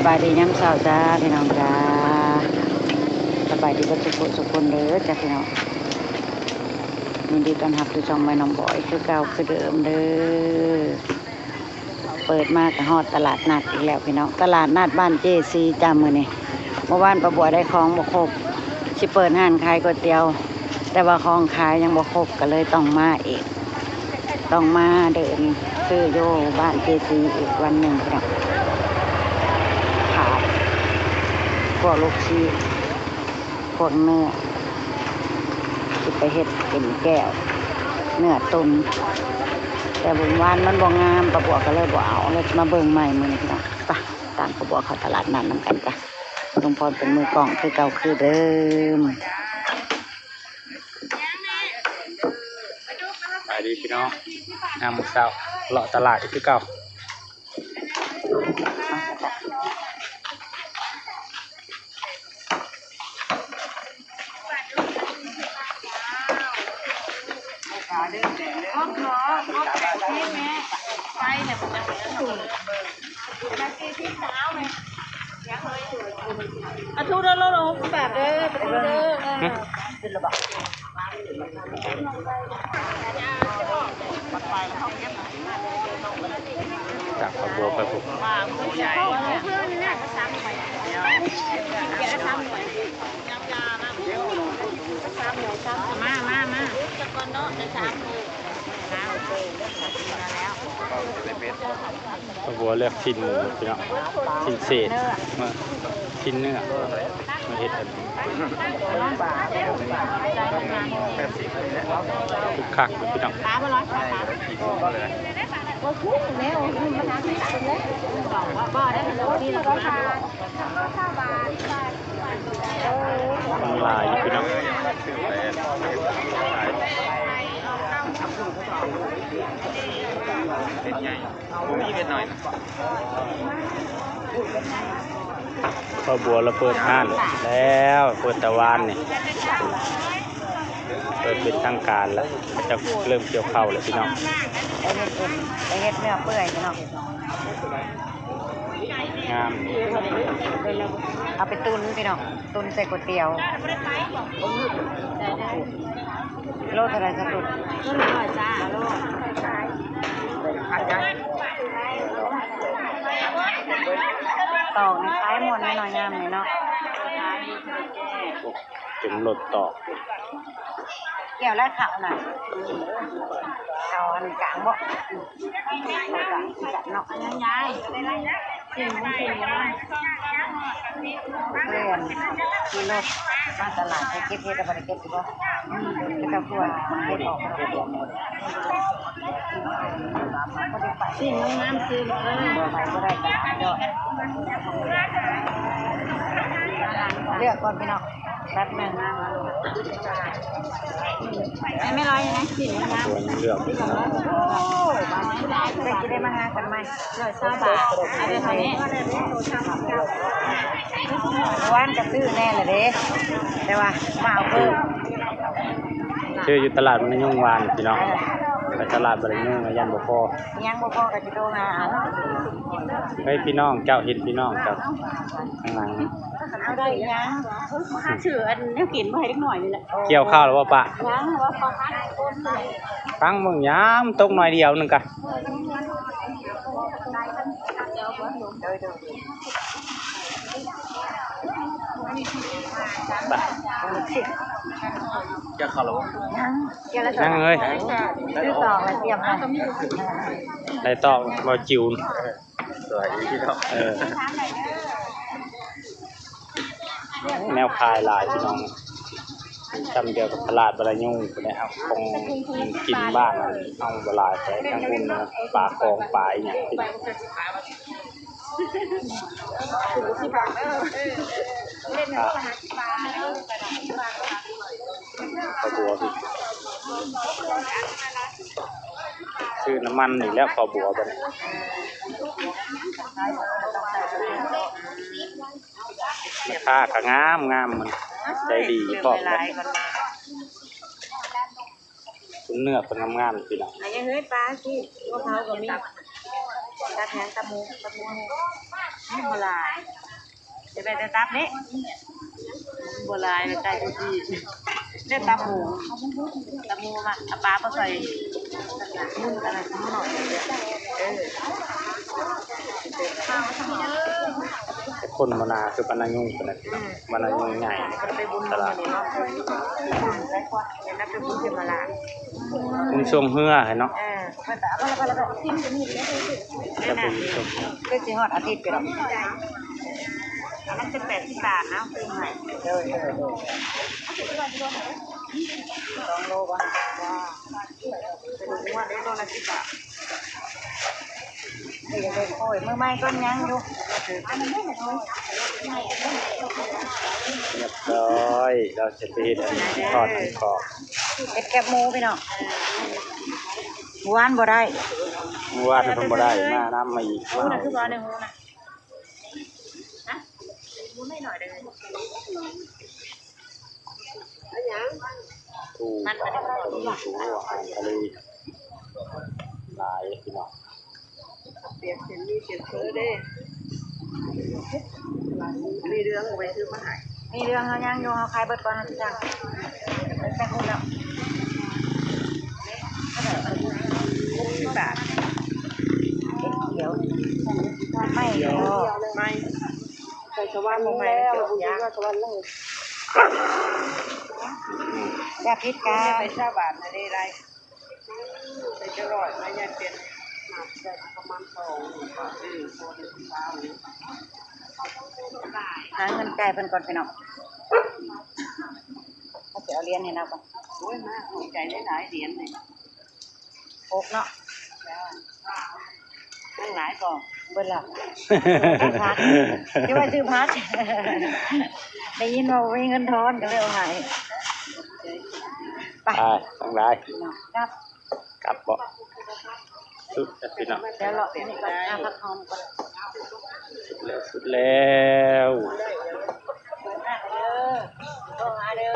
ສະບາຍດີຍາມເຊົ້າຈ້າພີ່ນ້ອງຈ້າ ສະບາຍດີເບິດທຸກຜູ້ທຸກຄົນເດີຈ້າພີ່ນ້ອງ ຍິນດີຕ້ອນຮັບສູ່ຊ່ອງແມ່ນ້ອງບອຍຄືເກົ່າຄືເດີມເດີ. ເປີດມາກໍຮອດຕະຫຼາດນັດອີກແລ້ວພີ່ນ້ອງ ຕະຫຼາດນັດບ້ານເຈສີຈ້າມື້ນີ້. ເມື່ອວານປ້າບົວໄດ້ຂອງບໍ່ຄົບ ຊິເປີດຮ້ານຂາຍກ໋ວຍຕຽວ ແຕ່ວ່າຂອງຂາຍຍັງບໍ່ຄົບ ກໍເລີຍຕ້ອງມາອີກ ຕ້ອງມາເດີນຊື້ຢູ່ບ້ານເຈສີອີກວັນໜຶ່ງພີ່ນ້ອງ. ຂາຍພວກລູກຊີ້ນ ພວກເນື້ອ ຊິໄປເຮັດເປັນແຈ່ວເນື້ອຕຸ່ນ ແຕ່ວານມັນບໍ່ງາມ ປ້າບົວກໍເລີຍບໍ່ເອົາ ເລີຍຊິມາເບິ່ງໃໝ່ມື້ນີ້ພີ່ນ້ອງ. ໄປ ຕາມປ້າບົວເຂົ້າຕະຫຼາດນັດນຳກັນຈ້າ ລຸງພອນເປັນມືກ້ອງຄືເກົ່າຄືເດີມ. ສະບາຍດີພີ່ນ້ອງ ຍາມມື້ເຊົ້າ ເລາະຕະຫຼາດອີກຄືເກົ່າ. ປາທູໂລລະຫົກສິບບາດເດີ ປາທູເດີ. ຈາກຂອບບົວໄປພຸ້ນ ມາ ມາ ມາ. ປ້າບົວເລືອກຊີ້ນໝູພີ່ນ້ອງ ຊີ້ນເສດ ຊີ້ນເນື້ອ ມາເຮັດອັນນີ້ ຄຶກຄັກຢູ່ພີ່ນ້ອງ. ມັນຫຼາຍຢູ່ພີ່ນ້ອງ ເຮັດໃຫຍ່ ບໍ່ມີເຮັດໜ້ອຍ. ພໍ່ບົວລາວເປີດຮ້ານແລ້ວ ເປີດແຕ່ວານນີ້ ເປີດເປັນທາງການແລ້ວ ເຂົາເຈົ້າເລີ່ມກ່ຽວເຂົ້າແລ້ວພີ່ນ້ອງ. ໄປເຮັດເອັນ ໄປເຮັດເນື້ອເປື່ອຍພີ່ນ້ອງ ງາມ ເອົາໄປຕຸ່ນພີ່ນ້ອງ ຕຸ່ນໃສ່ກ໋ວຍຕຽວ. ໂລເທົ່າໃດສະຕຸ່ນ? ໂລຮ້ອຍຈ້າ ໂລ. ຕອກນີ້ຂາຍມ່ວນແນ່ນອນຍາມນີ້ເນາະ ເຕັມລົດຕອກ. ແກ້ວລະເຂົ້ານະ ເຂົ້າອັນກາງບໍ່? ເຂົ້າກາງຄືກັນເນາະ ຍັງຍາຍ. ເພື່ອນຂີ່ລົດມາຕະຫຼາດ ໄປເກັບເຫັດ ແລ້ວບໍ່ໄດ້ເກັບຢູ່ບໍ່? ອືມ ເຂົາເຈົ້າຄືວ່າເຫັດອອກ ຊີ້ນງາມໆ ຊື້ເລີຍ ໄປບໍ່ໄດ້ຕະຫຼາດດອກ. ເລືອກກ່ອນພີ່ນ້ອງ ແປັບໜຶ່ງ ໃຫ້ແມ່ລອຍນະ ຊີ້ນງາມ ເລືອກ ໂອ້ຍ ເພິ່ນຊິໄດ້ມາຫາກັນໃໝ່. ຮ້ອຍຊາວບາດ ເອົາເດີເທົ່ານີ້ ວານກໍຊື້ແນ່ລະເດ້ ແຕ່ວ່າມາເອົາເພີ່ມ ຊື້ຢູ່ຕະຫຼາດບັນນາຍຸງວານພີ່ນ້ອງ ໄປຕະຫຼາດບັນນາຍຸງຍັງບໍ່ພໍ ຍັງບໍ່ພໍກໍຊິໂທຫາເອົາ. ເຮີ້ຍ ພີ່ນ້ອງເຈົ້າ ເຫັນພີ່ນ້ອງເຈົ້າຂ້າງຫຼັງ ເອົາໄດ້ຫຍັງ ຫາຊື້ອັນແນວກິນມາໃຫ້ເດັກນ້ອຍນີ້ແຫຼະ. ກ່ຽວເຂົ້າແລ້ວບໍ່ປະ? ຍັງ ວ່າເຂົາຫາຄົນ ຟັງເບິ່ງຍາມຕົກໜ້ອຍດຽວໜຶ່ງກະ ໄປ ກ່ຽວເຂົ້າແລ້ວບໍ່? ຍັງ ຍັງເລີຍ ຊື້ຕອກແລ້ວ ຕຽມໄວ້ ໄດ້ຕອກບໍ່ຈິວ ສວຍອີກເນາະ ເອີ ແນວຂາຍຫຼາຍພີ່ນ້ອງ ຊ່ຳດຽວກັບຕະຫຼາດບັນນາຍຸງພຸ້ນແຫຼະ ຂອງກິນບ້ານເຮົາບໍ່ຫຼາຍ ແຕ່ທາງພຸ້ນປາຂອງປາອີ່ຫຍັງ ຂ້າວບົວ ຊື້ນ້ຳມັນນີ້ແລ້ວ ຂ້າວບົວ ບັດນີ້ ແມ່ຄ້າກໍງາມໆ ມັນໃຈດີພ້ອມເດ້. ເນື້ອເພິ່ນງາມໆ ພີ່ນ້ອງ ອັນນີ້ເຮີ້ຍ ປາຊິ ພວກເຮົາກໍມີ ຕ ຕັບຫຍັງ? ຕັບໝູ ຕັບໝູ ໝູບໍ່ຫຼາຍ ຢາກໄດ້ແຕ່ຕັບເດ້ ບໍ່ຫຼາຍ ແລ້ວໄກ່ຢູ່ທີ່ ແຕ່ຕັບໝູ ຕັບໝູ ມາ ເອົາປາມາໃສ່ ໝູອັນນັ້ນ ໝູໜ້ອຍ ເອີ ແຕ່ຄົນບໍ່ໜາຄືປານນາຍຸງປານນັ້ນ ອືມ ປານນາຍຸງໃຫຍ່ ບໍ່ໄດ້ໄປບຸນມື້ນີ້ເນາະ ເຫັນແລ້ວໄປບຸນເຂມລາດ ບຸນຊ່ວງເຮືອຫັ້ນເນາະ ເອີ ແຕ່ບຸນຊ່ວງເຮືອ ຄືຊິຮອດອາທິດຢູ່ດອກ ອັນນັ້ນເປັນແປດສິບບາດ ເອົາຄືໃຫ້ ໂດຍ ໂດຍ ໂດຍ ສອງໂລບໍ່? ກະດູກງົວເດ້ ໂລລະສິບບາດ ນີ້ເດ້ ໂອ້ຍ ມື້ໃໝ່ກ່ອນ ຍັງຢູ່ ຮຽບຮ້ອຍ ລາວຈະໄປເຮັດອັນນີ້ ທອດອັນຂອບ ເຮັດແຄບໝູພີ່ນ້ອງ ມື້ວານບໍ່ໄດ້ ມື້ວານເພິ່ນບໍ່ໄດ້ ມານຳມາອີກ ໝູນະ ຄືວ່າໃນຫູນະ ຫະ ໝູນໜ້ອຍໆເດີ. ປູ ປູ ອາຫານທະເລຫຼາຍພີ່ນ້ອງ ປຽກເສັ້ນໝີ່ເສັ້ນເຝີເດ້ ມີເລື່ອງເອົາໄວ້ຊື້ມາໃຫ້ ມີເລື່ອງເຮົາຍັງຢູ່ ເຮົາຂາຍເບິດກ່ອນເຮົາຊິສັ່ງ ເປັນແປດຫົກແລ້ວ ຫົກສິບບາດ ເຮັດຂຽວ ໄມ້ບໍ່ ໄມ້ ໄປສະຫວັນແລ້ວ ບໍ່ຢູ່ເຮືອນສະຫວັນເລີຍ ຢ່າຜິດກັນ ໄປຊາວບາດນະເດ້ໄດ້ ໄປຈະຮ້ອຍມາຍັດເປັນ ປະມານສອງ ຫາເງິນຈ່າຍເພິ່ນກ່ອນພີ່ນ້ອງ ເຮົາຊິເອົາຫຼຽນໃຫ້ລາວກ່ອນ ໂອ້ຍ ມາ ຂອບໃຈຫຼາຍໆ ຫຼຽນນີ້ ຫົກເນາະ ຍັງຫຼາຍບໍ່? ເບິດແລ້ວ ຊື້ຜັກ ຊິໄວ້ຊື້ຜັກ ໄດ້ຍິນວ່າບໍ່ມີເງິນທອນ ກະເລີຍເອົາໃຫ້ ໄປ ໄປ ທັງຫຼາຍ ກັບ ກັບບໍ່? ສຸດແລ້ວພີ່ນ້ອງ ດຽວເລາະນີ້ກ່ອນ ຫາຜັກຫອມກ່ອນ ສຸດແລ້ວ ສຸດແລ້ວ ໂທຫາເດີ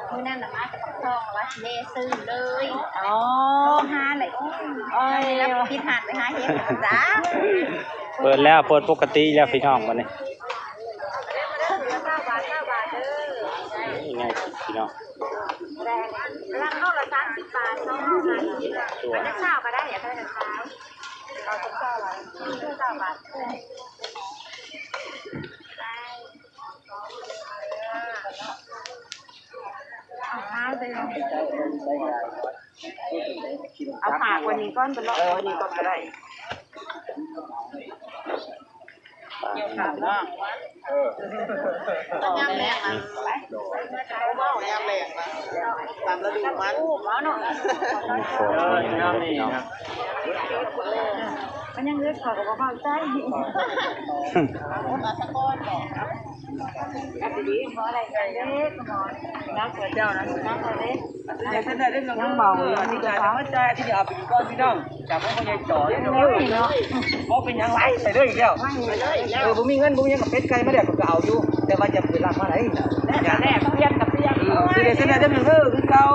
ມື້ນັ້ນນະມາແຕ່ປາກຊ່ອງວ່າຊິແວ່ຊື້ເລີຍ ອໍ ໂທຫາເລີຍ ໂອ້ຍ ແລ້ວປິດຮ້ານໄປຫາເຮັດຈ້າ ເປີດແລ້ວ ເປີດປົກກະຕິແລ້ວພີ່ນ້ອງ ບາດນີ້ ນີ້ໄງພີ່ນ້ອງ ລັງໂລລະສາມສິບບາດ ສອງໂລຫ້າສິບ ອັນນັ້ນຊາວກະໄດ້ ອັນນັ້ນຊາວ ເອົາຊາວບາດ ຊາວບາດ ເອົາຜ້າກວ່ານີ້ກ່ອນ ເອີ ນີ້ກ່ອນກະໄດ້ ຍາມແລ້ງນະ ເວົ້າຍາມແລ້ງນະ ຕາມລະດູມັນ ມັນຍັງເຫຼືອເຂົ້າກະບໍ່ເຂົ້າໃຈ ນັກກວ່າເຈົ້ານະ ນັກກວ່າເດ້ ຍັງເບົາຢູ່ ມີແຕ່ເຊົ້າ ມາຈ່າຍທີ່ເອົາໄປກ່ອນພີ່ນ້ອງ ຈາກຂອງພໍ່ໃຫຍ່ຈໍ້ເນາະ ບໍ່ເປັນຫຍັງ ໄລ່ໄປເລີຍອີກແລ້ວ ເອີ ບໍ່ມີເງິນບໍ່ມີຫຍັງກະເປັດໄກ່ມາແລ້ວກະເອົາຢູ່ ແຕ່ວ່າຈະໄປລັກມາໄດ້ ແລກກະແລກ ປ່ຽນກະປ່ຽນ ເອີ ຊື້ໄດ້ຊັ້ນໃດເດີ ເດີ ຄືເກົ່າ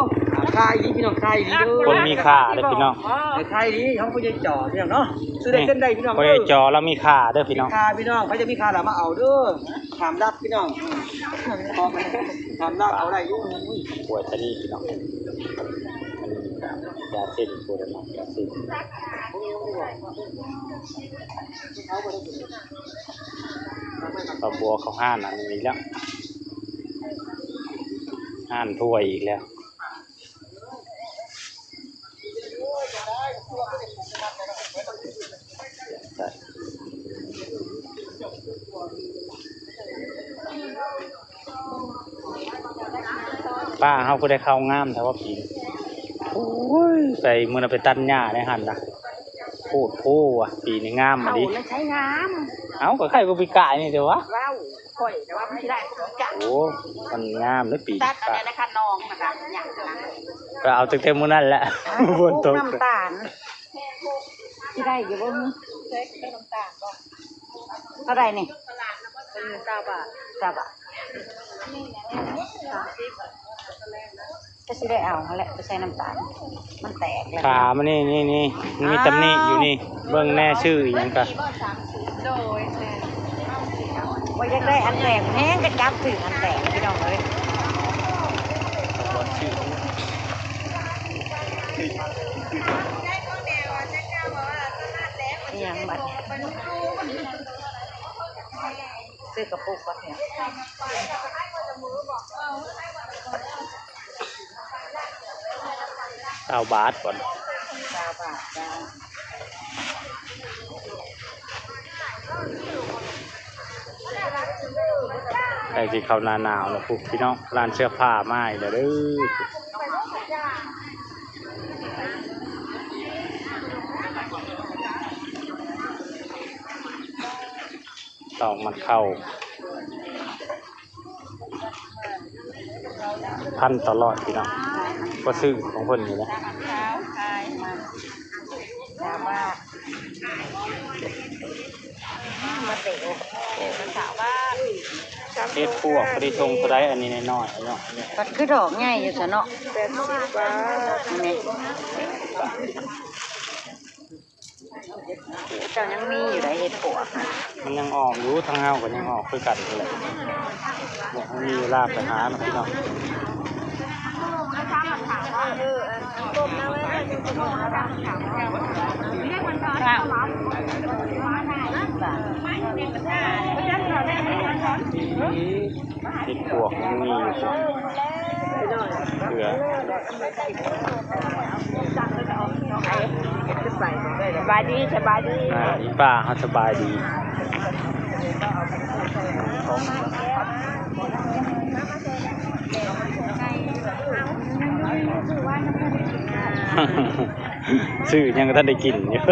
ຂາຍດີພີ່ນ້ອງ ຂາຍດີເດີ ຄົນມີຄ່າເດີພີ່ນ້ອງ ເອີ ຂາຍດີຂອງພໍ່ໃຫຍ່ຈໍ້ພີ່ນ້ອງເນາະ ຊື້ໄດ້ຊັ້ນໃດພີ່ນ້ອງ ພໍ່ໃຫຍ່ຈໍ້ລາວມີຄ່າເດີພີ່ນ້ອງ ມີຄ່າພີ່ນ້ອງ ໃຜຈະມີຄ່າລະມາເອົາເດີ ຫ້າມລັກພີ່ນ້ອງ ຫ້າມລັກເອົາໄດ້ຢູ່ ໂອ້ຍ ຕານີ້ພີ່ນ້ອງ ຢາເສັ້ນ ໂອ້ຍ ຢາເສັ້ນ ເອົາບົວເຂົ້າຮ້ານອັນນີ້ອີກແລ້ວ ຮ້ານຖ້ວຍອີກແລ້ວ ປ່າເຮົາຄືໄດ້ເຂົ້າງາມແທ້ວ່າປີນີ້ ໂອ້ຍ ໄປມື້ນັ້ນໄປຕັດຫຍ້າໃນຫັ້ນນະ ໂພດໂພວ່າ ປີນີ້ງາມອີ່ຫຼີ ເອົາ ກະຄ້າຍກວ່າປີກາຍນີ້ແຕ່ວ່າ ເວົ້າ ຂ້ອຍແຕ່ວ່າມັນຊິໄດ້ບໍ່ຈັກ ໂອ້ ມັນງາມເດີປີນີ້ ຕັດອັນນັ້ນນະ ຄັນນ້ອງຫັ້ນນະ ຫຍ້ານະ ກະເອົາຕັ້ງແຕ່ມື້ນັ້ນແຫຼະ ຝົນຕົກ ປູກນ້ຳຕານ ຊິໄດ້ຢູ່ບໍ່? ເອີ ເອົານ້ຳຕານບໍ່? ເທົ່າໃດນີ້? ເປັນຊາວບາດ ຊາວບາດ ສາມສິບ ກໍຊິໄດ້ເອົາຫັ້ນແຫຼະ ໄປໃສ່ນ້ຳຕານ ມັນແຕກແລ້ວ. ຂາມັນນີ້ ນີ້ ນີ້ ມັນມີຕຳໜິຢູ່ນີ້. ເບິ່ງແນ່ ຊື່ອີ່ຫຍັງກະ ໂດຍ ແມ່ນ. ວ່າຢາກໄດ້ອັນແຕກແຮງ ກໍຈັບຖືກອັນແຕກ ພີ່ນ້ອງເອີຍ. ອີ່ຫຍັງບັດນີ້? ຊື້ກະປຸກກ່ອນເນາະ. ຊາວບາດກ່ອນ ຊາວບາດ. ໃກ້ຊິເຂົ້າໜ້າໜາວແລ້ວພຸ້ນ ພີ່ນ້ອງ. ຮ້ານເສື້ອຜ້າມາອີກແລ້ວເດີ. ຕອກມັດເຂົ້າ ພັນຕໍ່ຮ້ອຍ ພີ່ນ້ອງ. ບໍ່ຊື້ຂອງເພິ່ນນີ້ແຫຼະ. ເຫັດປວກ ພໍດີຖົງເທົ່າໃດ ອັນນີ້ນ້ອຍໆເນາະ. ບັດຄືດອກໃຫຍ່ຢູ່ຊະເນາະ. ແປດສິບບາດ. ນີ້ ເຈົ້າຍັງມີຢູ່ໃດເຫັດປວກ? ມັນຍັງອອກຢູ່ ທາງເຮົາກໍຍັງອອກຄືກັນນີ້ແຫຼະ. ບໍ່ມີເວລາໄປຫາເນາະ ພີ່ນ້ອງ. ເຫັດປວກຍັງມີຢູ່ ເຄືອ. ສະບາຍດີ ສະບາຍດີ. ອ່າ ອີປ້າເຮົາສະບາຍດີ. ຊື້ຫຍັງກໍທັນໄດ້ກິນຢູ່.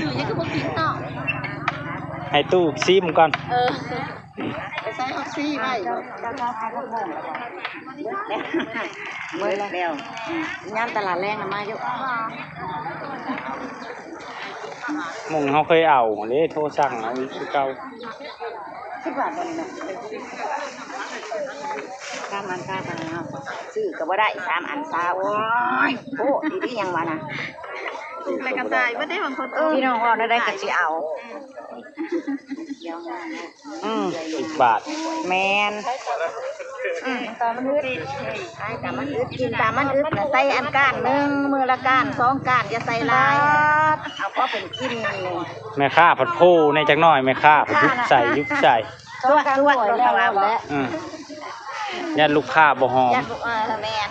ຊື້ຫຍັງກໍບໍ່ກິນເນາະ. ໃຫ້ຕູ້ຊີມກ່ອນ. ເອີ. ໄປໃສ່ຮັກຊີ້ໄວ້. ເບິດແລ້ວ ເບິດແລ້ວ. ອືມ ຍາມຕະຫຼາດແລງນະມາຢູ່. ໝ່ອງເຮົາເຄີຍເອົາເດ້ ໂທສັ່ງເອົາຄືເກົ່າ. ສິບບາດບໍ່ນີ້ນະ? ສາມອັນ ສາມອັນເນາະ. ຊື້ກໍບໍ່ໄດ້ ສາມອັນຊາວ. ໂອ້ຍ ໂອ້ ອີ່ຫຍັງວະນະ? ແລ້ວກໍຕາຍເບິດເດ້ບາງຄົນ. ເອີ ພີ່ນ້ອງເວົ້າແນວໃດກໍຊິເອົາ. ອືມ ສິບບາດ. ແມ່ນ. ອືມ ຕາມມັນອຶດ ຕາມມັນອຶດ ກິນຕາມມັນອຶດນະ. ໃສ່ອັນກ້ານໜຶ່ງ ມື້ລະກ້ານ ສອງກ້ານ ຢ່າໃສ່ຫຼາຍ. ເອົາພໍເປັນກິນ. ແມ່ຄ້າພັດໂພແດ່ຈັກໜ້ອຍ ແມ່ຄ້າພັດຍຸບໃສ່ ຍຸບໃສ່. ສວດ ສວດ ລົງມາແລ້ວ. ອືມ ຢ້ານລູກຄ້າບໍ່ຫອມ. ຢ້ານ ເອີ ແມ່ນ.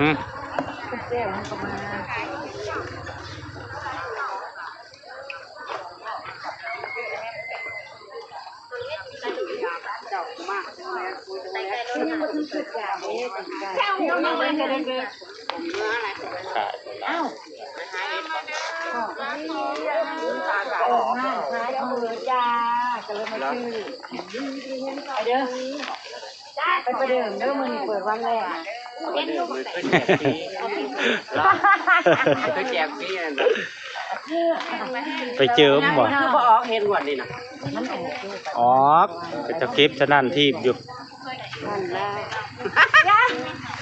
ຫືມ ແກ້ວມັນກໍມາ. ໄປເຈີມບໍ່? ຄືບໍ່ອອກເຫັນງວດນີ້ນະ. ອອກ ເຂົາເກັບສະນັ້ນທີບຢູ່.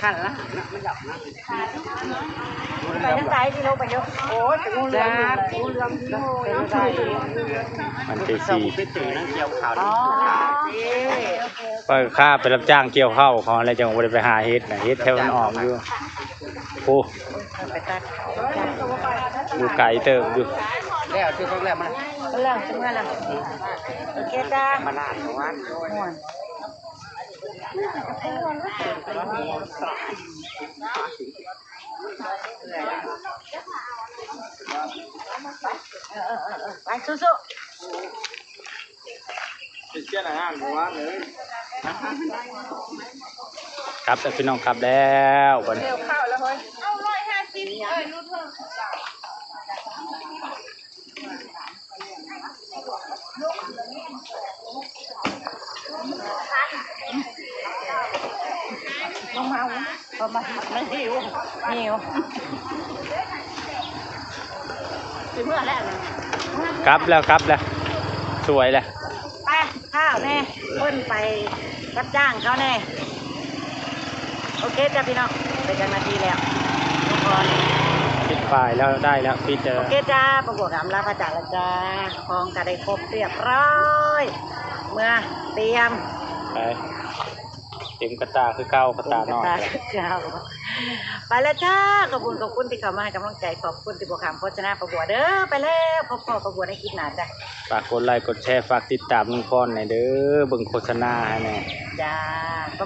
ຄັນລະ ມັນດອກນະ. ໄປທາງໃດ ທີ່ລົງໄປຢູ່? ໂອ້ຍ ໄປງູເຫຼືອມ ງູເຫຼືອມ ງູເຫຼືອມ. ມັນໄປສີ່ ໄປເຈີນາງກ່ຽວເຂົ້າ. ອໍ ໄປຄ້າໄປຮັບຈ້າງກ່ຽວເຂົ້າເຂົາແລ້ວ ຈັ່ງບໍ່ໄດ້ໄປຫາເຫັດນະ. ເຫັດແຖວນັ້ນອອກຢູ່. ໂອ້ ຢູ່ໄກເຕີບຢູ່. ແລ້ວ ຖືກຕ້ອງແລ້ວ ມາແລ້ວ ເມືອແລ້ວ. ໂອເຄຈ້າ ມາລາດຂອງຫວານ. ໄປ ສູ້ໆ. ໄປເຮັດອາຫານບໍ່ວ່າເລີຍ. ກັບແລ້ວພີ່ນ້ອງ ກັບແລ້ວບັດນີ້. ເອົາຮ້ອຍຫ້າສິບ ເອີຍ ຫຼຸດເພີ່ມ. ລງມາ ມັນຫິວ ຫິວ. ຊິເມືອແລ້ວ ກັບແລ້ວ ກັບແລ້ວ ສວຍແລ້ວ. ໄປ ເຈົ້າແນ່ ເພິ່ນໄປຮັບຈ້າງເຂົາແນ່. ໂອເຄຈ້າພີ່ນ້ອງ ໄປຈັກນາທີແລ້ວ ທຸກຄົນ ສິບປາຍແລ້ວ ໄດ້ແລ້ວ ປິດແລ້ວ. ໂອເຄຈ້າ ປາບົວກະອຳລາພາຈາກແລ້ວຈ້າ ຂອງກະໄດ້ຄົບຮຽບຮ້ອຍ ເມືອຕຽມ ໄປ ເຕັມກະຕ່າຄືເກົ່າ ກະຕ່ານ້ອຍ ກະຕ່າຄືເກົ່າ. ໄປແລ້ວຈ້າ ຂອບຄຸນ ຂອບຄຸນທີ່ເຂົ້າມາໃຫ້ກຳລັງໃຈ ຂອບຄຸນທີ່ບໍ່ຂ້າມໂຄສະນາປາບົວເດີ. ໄປແລ້ວ ພົບພໍ້ປາບົວໃນຄລິບໜ້າຈ້າ. ຝາກກົດໄລກົດແຊ ຝາກຕິດຕາມລຸງພອນແດ່ເດີ ເບິ່ງໂຄສະນາໃຫ້ແດ່. ຈ້າ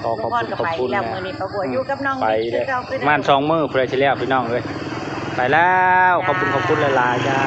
ຂອບຄຸນ ຂອບຄຸນ ຂອບຄຸນ ລຸງພອນ ກະໄປແລ້ວ. ມື້ນີ້ປາບົວຢູ່ກັບນ້ອງ ໄປແລ້ວ ປະມານສອງມື້ພຸ້ນແຫຼະຊິແລ້ວ ພີ່ນ້ອງເອີຍ. ໄປແລ້ວ ຂອບຄຸນ ຂອບຄຸນຫຼາຍໆຈ້າ.